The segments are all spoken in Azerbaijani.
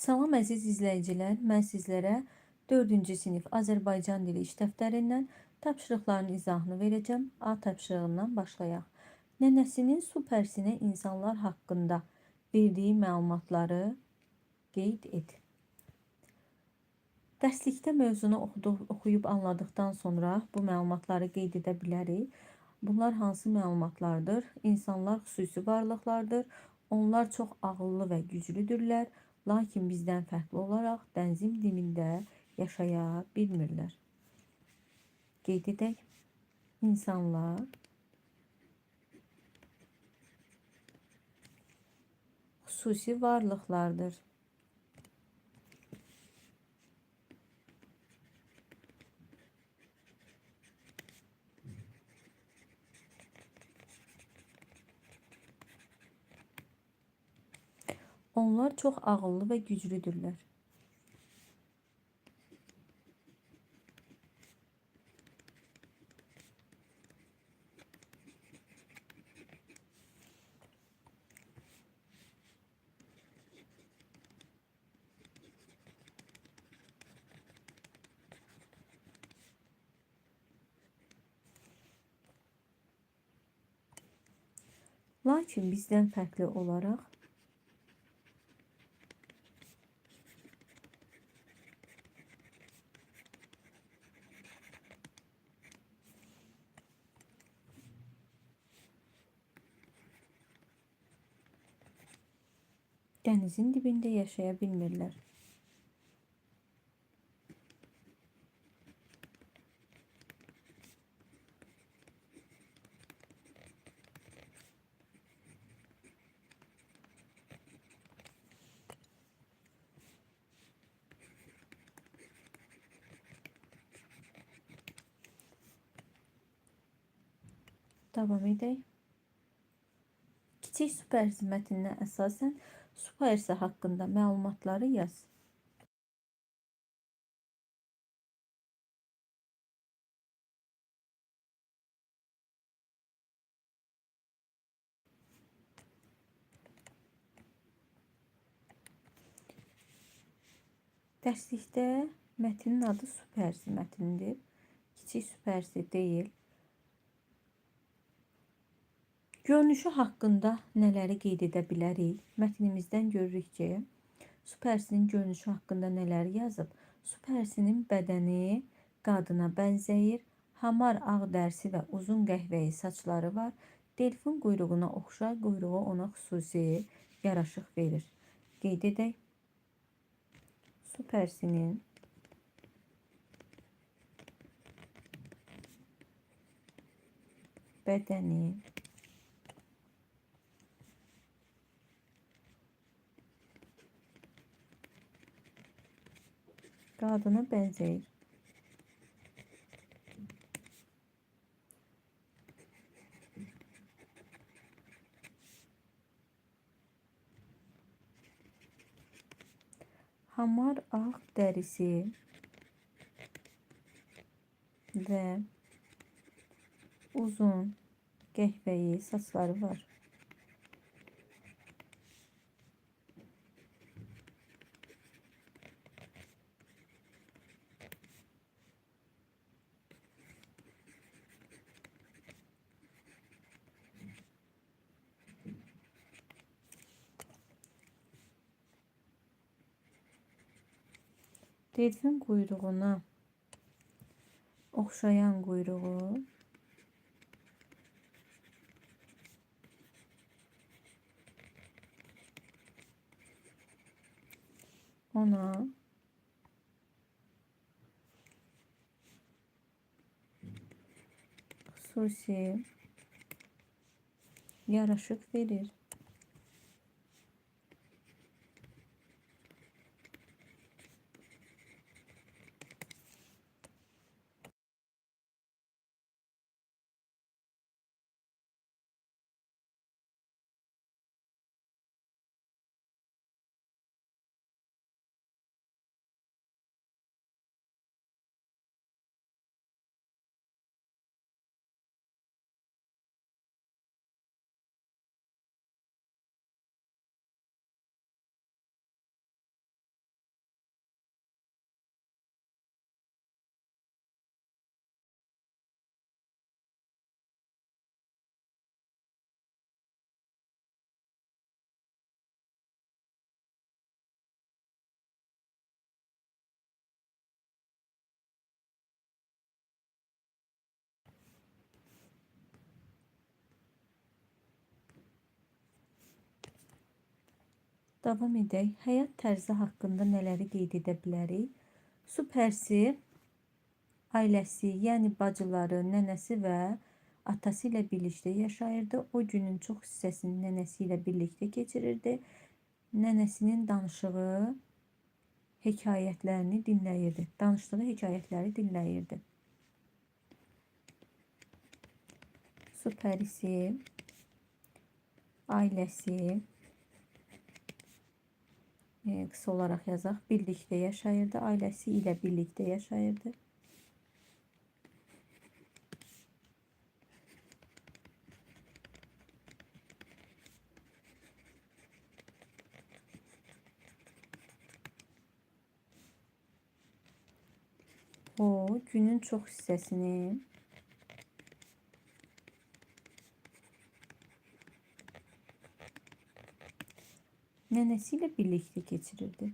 Salam əziz izləyicilər, mən sizlərə 4-cü sinif Azərbaycan dili iş dəftərindən tapşırıqların izahını verəcəm. A tapşırığından başlayaq. Nənəsinin su pərsinə insanlar haqqında verdiyi məlumatları qeyd et. Dərslikdə mövzunu oxuyub anladıqdan sonra bu məlumatları qeyd edə bilərik. Bunlar hansı məlumatlardır? İnsanlar xüsusi varlıqlardır. Onlar çox ağıllı və güclüdürlər. Lakin bizdən fərqli olaraq dənizin dibində yaşaya bilmirlər. Qeyd edək. İnsanlar xüsusi varlıqlardır. Onlar çox ağıllı və güclüdürlər. Lakin bizdən fərqli olaraq dənizin dibində yaşaya bilmirlər. Davam edək. Kiçik su pərisi mətninə əsasən su pərisi haqqında məlumatları yaz. Dərslikdə mətnin adı su pərisi mətnidir. Kiçik su pərisi deyil. Görünüşü haqqında nələri qeyd edə bilərik? Mətnimizdən görürük ki, su pərisinin görünüşü haqqında nələr yazıb? Su pərisinin bədəni qadına bənzəyir, hamar ağ dərisi və uzun qəhvəyi saçları var. Delfin quyruğuna oxşar quyruğu ona xüsusi yaraşıq verir. Qeyd edək. Su pərisinin bədəni qadına bənzəyir. Hamar ağ dərisi və uzun qəhvəyi saçları var. Delfin quyruğuna oxşayan quyruğu ona xüsusi yaraşıq verir. Davam edək. Həyat tərzi haqqında nələri qeyd edə bilərik? Su pərisi ailəsi, yəni bacıları, nənəsi və atası ilə birlikdə yaşayırdı. O günün çox hissəsini nənəsi ilə birlikdə keçirirdi. Nənəsinin danışığı hekayətlərini dinləyirdi. Danışdığı hekayətləri dinləyirdi. Su pərisi ailəsi qısa olaraq yazaq, birlikdə yaşayırdı. Ailəsi ilə birlikdə yaşayırdı. O günün çox hissəsini nənəsi ilə birlikdə keçirirdi.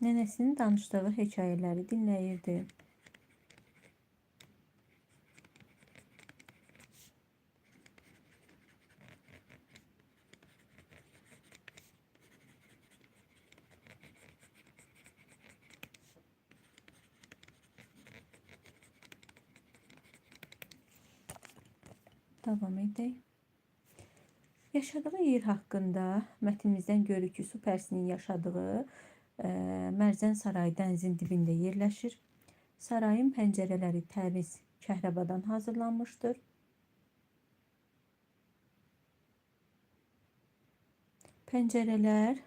Nənəsinin danışdığı hekayələri dinləyirdi. Davam edək. Yaşadığı yer haqqında mətnimizdən görürük ki, su pərisinin yaşadığı Mərcan sarayı dənizin dibində yerləşir. Sarayın pəncərələri təmiz kəhrabadan hazırlanmışdır. Pəncərələr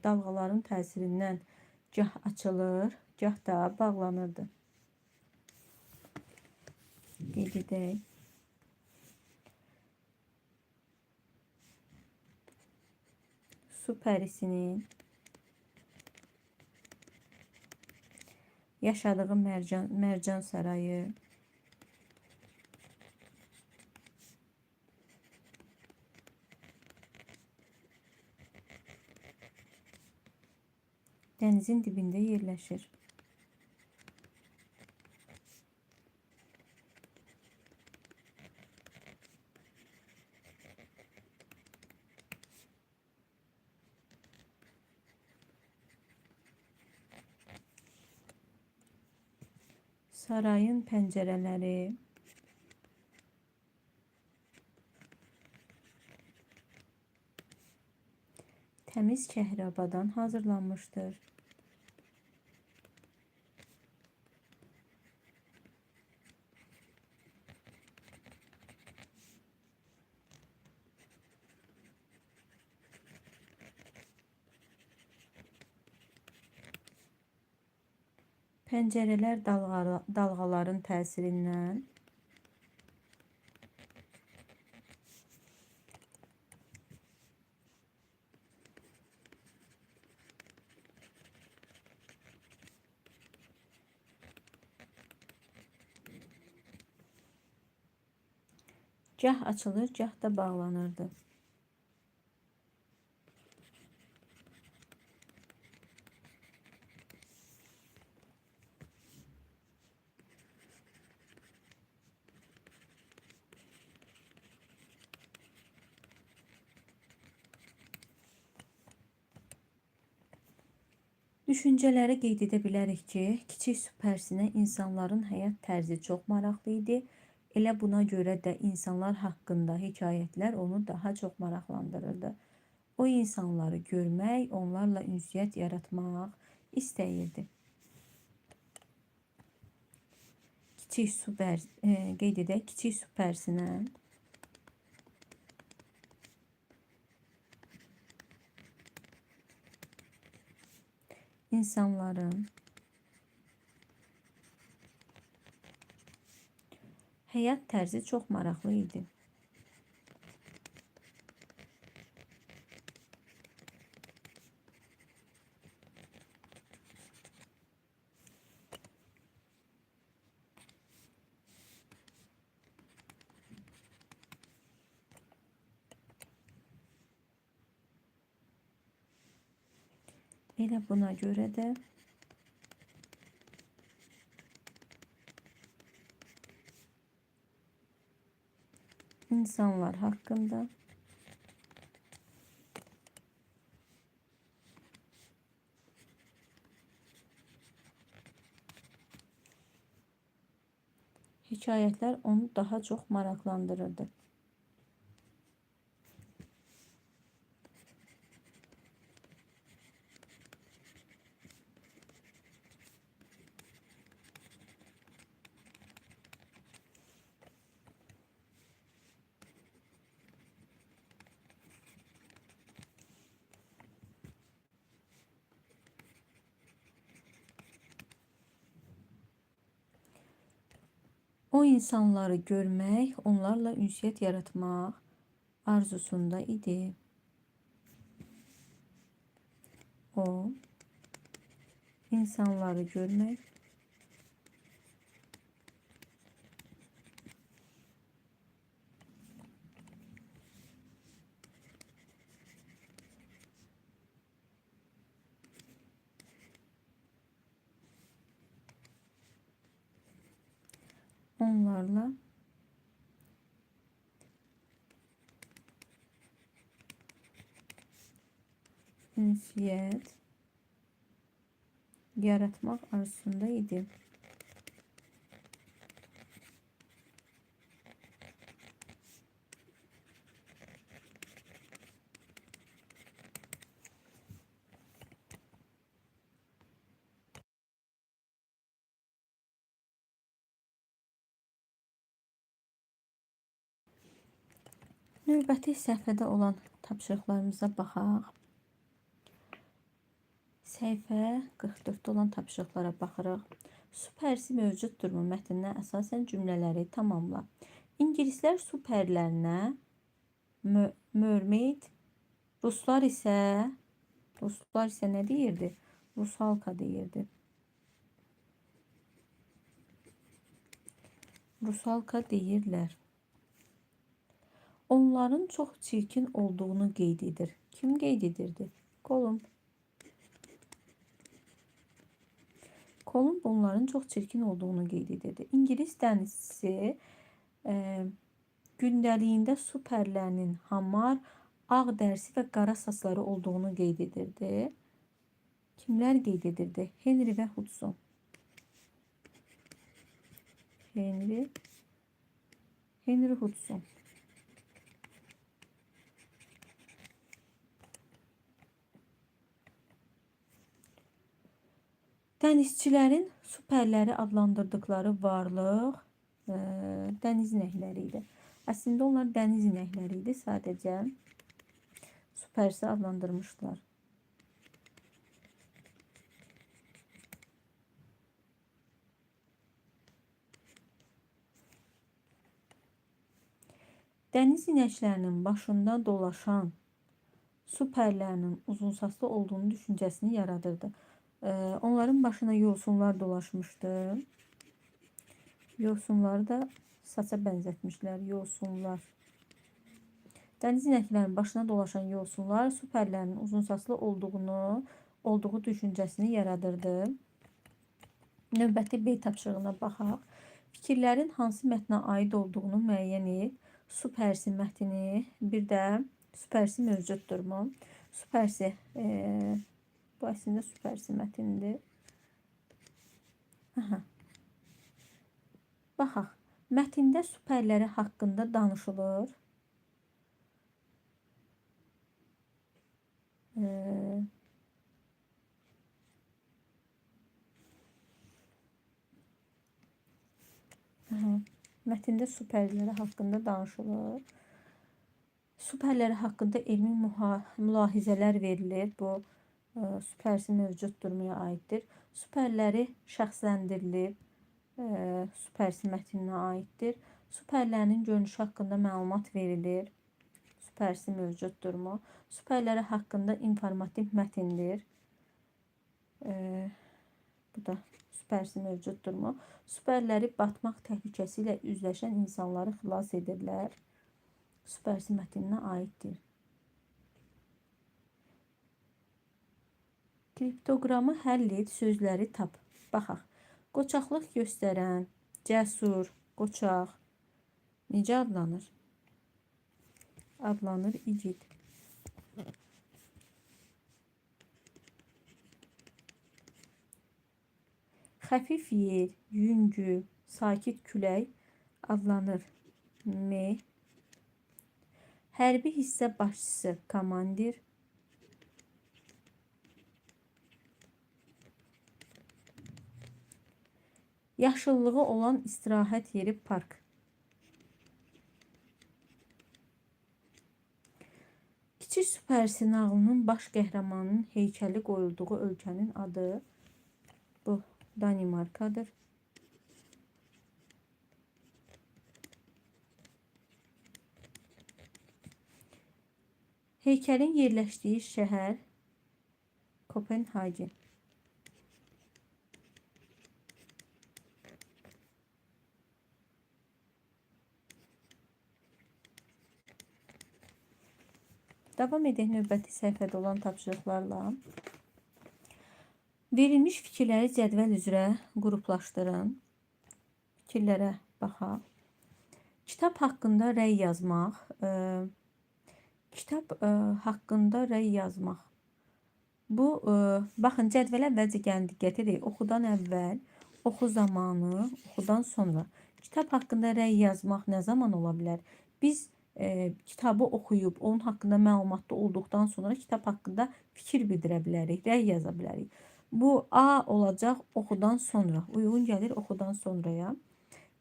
dalğaların təsirindən gah açılır, gah da bağlanırdı. Qeyd edək. Su pərisinin yaşadığı Mərcan sarayı dənizin dibində yerləşir. Sarayın pəncərələri təmiz kəhrabadan hazırlanmışdır. Pəncərələr dalğaların təsirindən gah açılır, gah da bağlanırdı. Düşüncələri qeyd edə bilərik ki, kiçik su pərisinə insanların həyat tərzi çox maraqlı idi. Elə buna görə də insanlar haqqında hekayətlər onu daha çox maraqlandırırdı. O insanları görmək, onlarla ünsiyyət yaratmaq istəyirdi. Kiçik su qeyd edək, kiçik su pərisinə insanların həyat tərzi çox maraqlı idi. Elə buna görə də İnsanlar haqqında hekayətlər onu daha çox maraqlandırırdı. O insanları görmək, onlarla ünsiyyət yaratmaq arzusunda idi. O insanları görmək, onlarla ünsiyyət yaratmaq arzusunda idi. Növbəti səhifədə olan tapşırıqlarımıza baxaq. Səhifə 44-də olan tapşırıqlara baxırıq. Su pərisi mövcuddurmu mətninə əsasən cümlələri tamamla. İngilislər su pərilərinə mermaid, ruslar isə nə deyirdi? Rusalka deyirdi. Rusalka deyirlər. Onların çox çirkin olduğunu qeyd edir. Kim qeyd edirdi? Kolumb. Kolumb onların çox çirkin olduğunu qeyd edirdi. İngilis dənizçisi gündəliyində su pərilərinin hamar, ağ dərisi və qara saçları olduğunu qeyd edirdi. Kimlər qeyd edirdi? Henry və Hudson. Henry Hudson. Dənizçilərin su pəriləri adlandırdıqları varlıq dəniz inəkləri idi. Əslində onlar dəniz inəkləri idi. Sadəcə su pərisi adlandırmışdılar. Dəniz inəklərinin başında dolaşan su pərilərinin uzunsaçlı olduğunu düşüncəsini yaradırdı. Onların başına yosunlar dolaşmışdı. Yosunları da saça bənzətmişlər. Yosunlar. Dəniz inəklərinin başına dolaşan yosunlar su pərilərinin uzunsaçlı olduğu düşüncəsini yaradırdı. Növbəti B tapşırığına baxaq. Fikirlərin hansı mətnə aid olduğunu müəyyən et. Su pərisi mətni, bir də su pərisi mövcuddurmu? Su pərisi, bu əslində su pərisi mətnidir. Aha. Baxaq. Mətndə su pəriləri haqqında danışılır. Aha. Mətndə su pəriləri haqqında danışılır. Su pəriləri haqqında elmi mülahizələr verilir. Bu, su pərisi mövcuddurmuya aiddir. Su pəriləri şəxsləndirilir. Su pərisi mətninə aiddir. Su pərilərinin görünüşü haqqında məlumat verilir. Su pərisi mövcuddurmu? Su pəriləri haqqında informativ mətindir. Bu da su pərisi mövcuddurmu? Su pəriləri batmaq təhlükəsi ilə üzləşən insanları xilas edirlər. Su pərisi mətninə aiddir. Kriptoqramı həll et, sözləri tap. Baxaq. Qoçaqlıq göstərən, cəsur, qoçaq necə adlanır? adlanır igid. Xəfif yel, yüngül, sakit külək adlanır meh. Hərbi hissə başçısı komandir. Yaşıllığı olan istirahət yeri park. Kiçik su pərisi nağılının baş qəhrəmanının heykəli qoyulduğu ölkənin adı bu Danimarkadır. Heykəlin yerləşdiyi şəhər Kopenhagen. Davam edək növbəti səhifədə olan tapşırıqlarla. Verilmiş fikirləri cədvəl üzrə qruplaşdırın. Fikirlərə baxaq. Kitab haqqında rəy yazmaq. Kitab haqqında rəy yazmaq. Bu, baxın, cədvələ əvvəlcə gəlin diqqət edək. Oxudan əvvəl, oxu zamanı, oxudan sonra. Kitab haqqında rəy yazmaq nə zaman ola bilər? Biz kitabı oxuyub, onun haqqında məlumatlı olduqdan sonra kitab haqqında fikir bildirə bilərik, rəy yaza bilərik. Bu A olacaq oxudan sonra. Uyğun gəlir oxudan sonraya.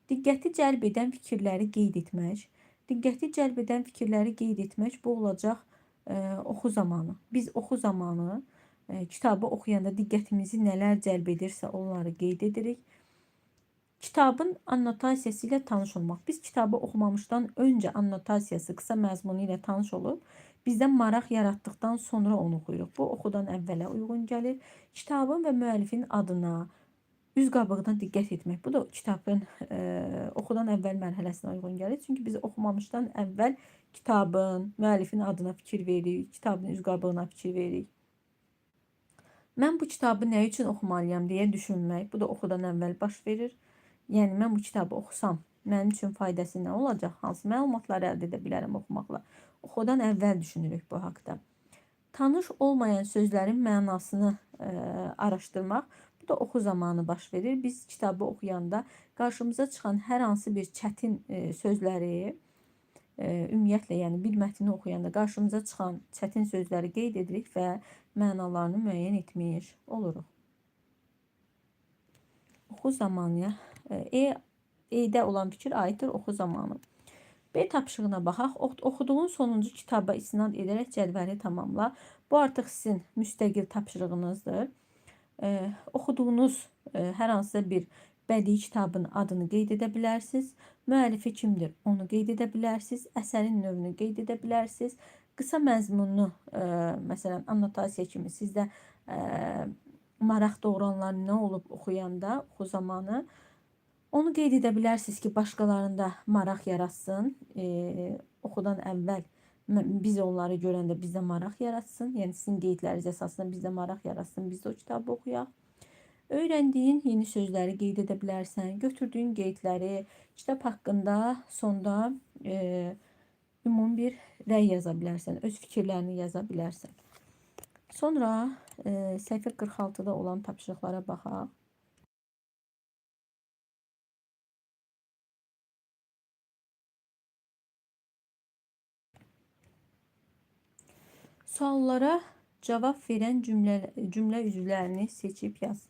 Diqqəti cəlb edən fikirləri qeyd etmək. Diqqəti cəlb edən fikirləri qeyd etmək bu olacaq oxu zamanı. Biz oxu zamanı kitabı oxuyanda diqqətimizi nələr cəlb edirsə onları qeyd edirik. Kitabın annotasiyası ilə tanış olmaq. Biz kitabı oxumamışdan öncə annotasiyası, qısa məzmunu ilə tanış olub, bizdə maraq yaratdıqdan sonra onu oxuyuruq. Bu oxudan əvvələ uyğun gəlir. Kitabın və müəllifin adına, üz qabığına diqqət etmək. Bu da kitabın oxudan əvvəl mərhələsinə uyğun gəlir. Çünki biz oxumamışdan əvvəl kitabın, müəllifin adına fikir veririk, kitabın üz qabığına fikir veririk. Mən bu kitabı nə üçün oxumalıyam deyə düşünmək. Bu da oxudan əvvəl baş verir. Yəni mən bu kitabı oxusam, mənim üçün faydası nə olacaq? Hansı məlumatları əldə edə bilərəm oxumaqla? Oxudan əvvəl düşünürük bu haqda. Tanış olmayan sözlərin mənasını araşdırmaq. Bu da oxu zamanı baş verir. Biz kitabı oxuyanda qarşımıza çıxan hər hansı bir çətin sözləri, ümumiyyətlə, yəni bir mətni oxuyanda qarşımıza çıxan çətin sözləri qeyd edirik və mənalarını müəyyən etmiş oluruq. Oxu zamanıya E-də olan fikir aiddir oxu zamanı. B tapşırığına baxaq. Oxuduğun sonuncu kitaba istinad edərək cədvəli tamamla. Bu artıq sizin müstəqil tapşırığınızdır. Oxuduğunuz hər hansısa bir bədii kitabın adını qeyd edə bilərsiniz. Müəllifi kimdir, onu qeyd edə bilərsiniz. Əsərin növünü qeyd edə bilərsiniz. Qısa məzmununu, məsələn, annotasiya kimi sizdə maraq doğuranlar nə olub oxuyanda, oxu zamanı, onu qeyd edə bilərsiniz ki, başqalarında maraq yaratsın. Oxudan əvvəl biz onları görəndə bizdə maraq yaratsın. Yəni sizin qeydləriniz əsasında bizdə maraq yaratsın, biz də o kitabı oxuyaq. Öyrəndiyin yeni sözləri qeyd edə bilərsən. Götürdüyün qeydləri kitab haqqında sonda ümumi bir rəy yaza bilərsən. Öz fikirlərini yaza bilərsən. Sonra səhifə 46-da olan tapşırıqlara baxaq. Suallara cavab verən cümlə üzvlərini seçib yaz.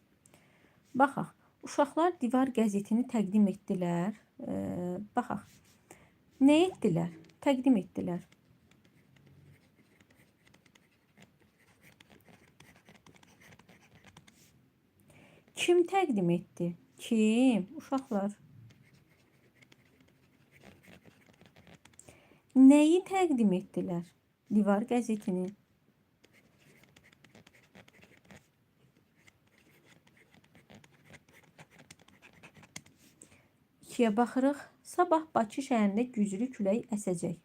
Baxaq. Uşaqlar divar qəzetini təqdim etdilər. Baxaq. Nə etdilər? Təqdim etdilər. Kim təqdim etdi? Kim? Uşaqlar. Nəyi təqdim etdilər? Divar qəzetini. İkiyə baxırıq. Sabah Bakı şəhərində güclü külək əsəcək.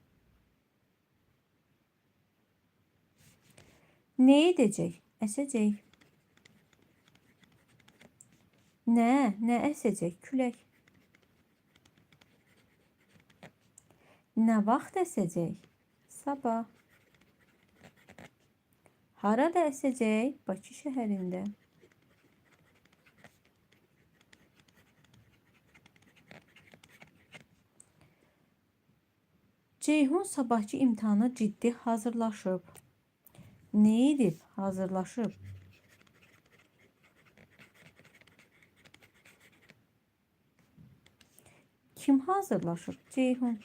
Nə edəcək? Əsəcək. Nə? Nə əsəcək? Külək. Nə vaxt əsəcək? Sabah. Harada əsəcək? Bakı şəhərində. Ceyhun sabahkı imtahana ciddi hazırlaşıb. Nə edib? Hazırlaşıb. Kim hazırlaşıb? Ceyhun.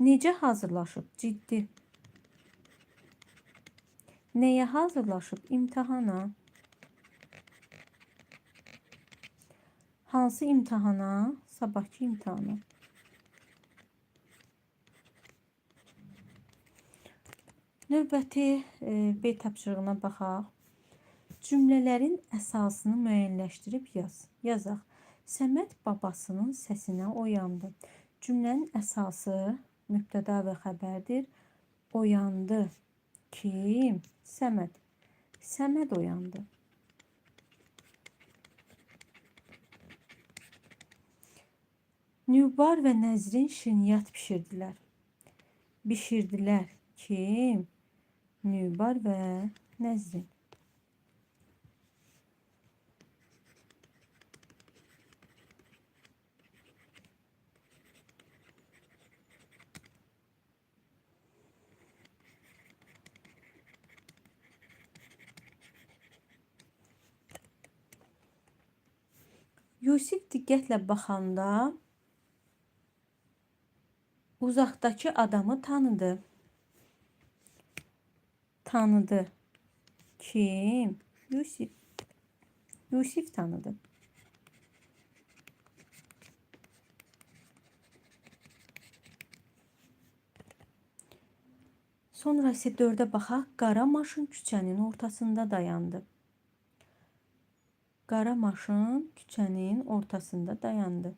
Necə hazırlaşıb? Ciddi. Nəyə hazırlaşıb? İmtahana. Hansı imtahana? Sabahkı imtahana. Növbəti B tapşırığına baxaq. Cümlələrin əsasını müəyyənləşdirib yaz. Yazaq. Səməd babasının səsinə oyandı. Cümlənin əsası mübtəda və xəbərdir. Oyandı. Kim? Səməd. Səməd oyandı. Nübar və Nəzrin şirniyyat bişirdilər. Bişirdilər. Kim? Nübar və Nəzrin. Yusif diqqətlə baxanda uzaqdakı adamı tanıdı. Tanıdı. Kim? Yusif. Yusif tanıdı. Sonra isə 4-ə baxaq. Qara maşın küçənin ortasında dayandı. Qara maşın küçənin ortasında dayandı.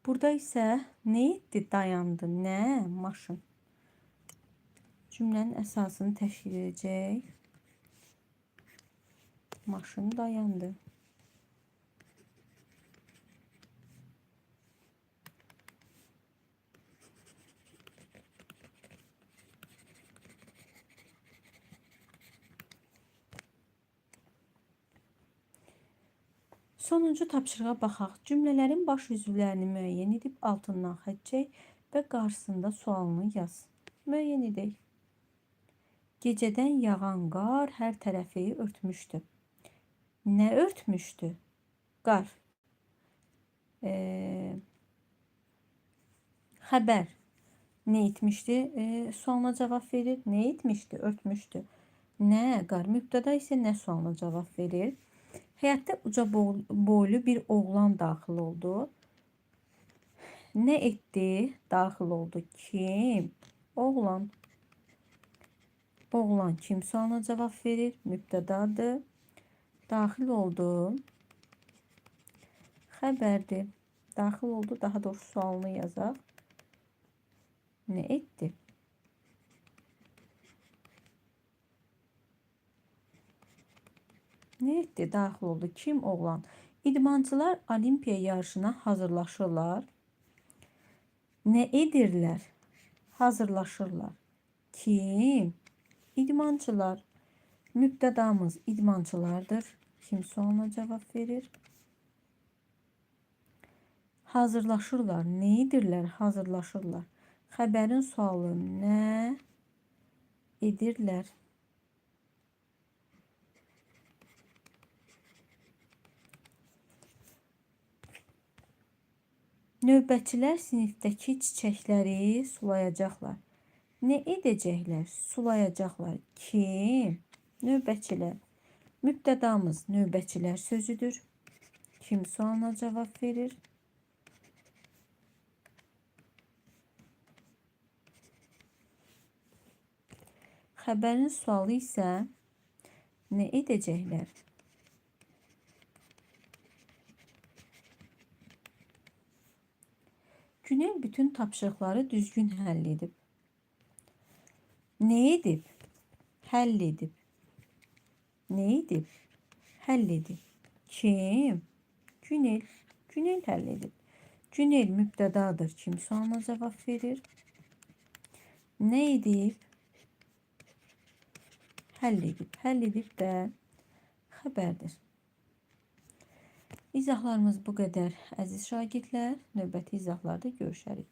Burada isə nə etdi? Dayandı. Nə? Maşın. Cümlənin əsasını təşkil edəcək. Maşın dayandı. Sonuncu tapşırığa baxaq. Cümlələrin baş üzvlərini müəyyən edib altından xətt çək və qarşısında sualını yaz. Müəyyən edək. Gecədən yağan qar hər tərəfi örtmüşdü. Nə örtmüşdü? Qar. Xəbər. Nə etmişdi? Sualına cavab verir. Nə etmişdi? Örtmüşdü. Nə? Qar. Mübtəda isə nə sualına cavab verir? Həyətdə uca boylu bir oğlan daxil oldu. Nə etdi? Daxil oldu. Kim? Oğlan. Oğlan kim sualına cavab verir? Mübtədadır. Daxil oldu. Xəbərdir. Daxil oldu. Daha doğrusu sualını yazaq. Nə etdi? Nə etdi? Daxil oldu. Kim? Oğlan. İdmançılar olimpiya yarışına hazırlaşırlar. Nə edirlər? Hazırlaşırlar. Kim? İdmançılar. Mübtədamız idmançılardır. Kim sualına cavab verir? Hazırlaşırlar. Nə edirlər? Hazırlaşırlar. Xəbərin sualı nə edirlər? Növbətçilər sinifdəki çiçəkləri sulayacaqlar. Nə edəcəklər? Sulayacaqlar. Kim? Növbətçilər. Mübtədamız növbətçilər sözüdür. Kim sualına cavab verir? Xəbərin sualı isə nə edəcəklər? Günel bütün tapşırıqları düzgün həll edib. Nə edib? Həll edib. Nə edib? Həll edib. Kim? Günel. Günel həll edib. Günel mübtədadır. Kim sualına cavab verir? Nə edib? Həll edib. Həll edib də xəbərdir. İzahlarımız bu qədər, əziz şagirdlər. Növbəti izahlarda görüşərik.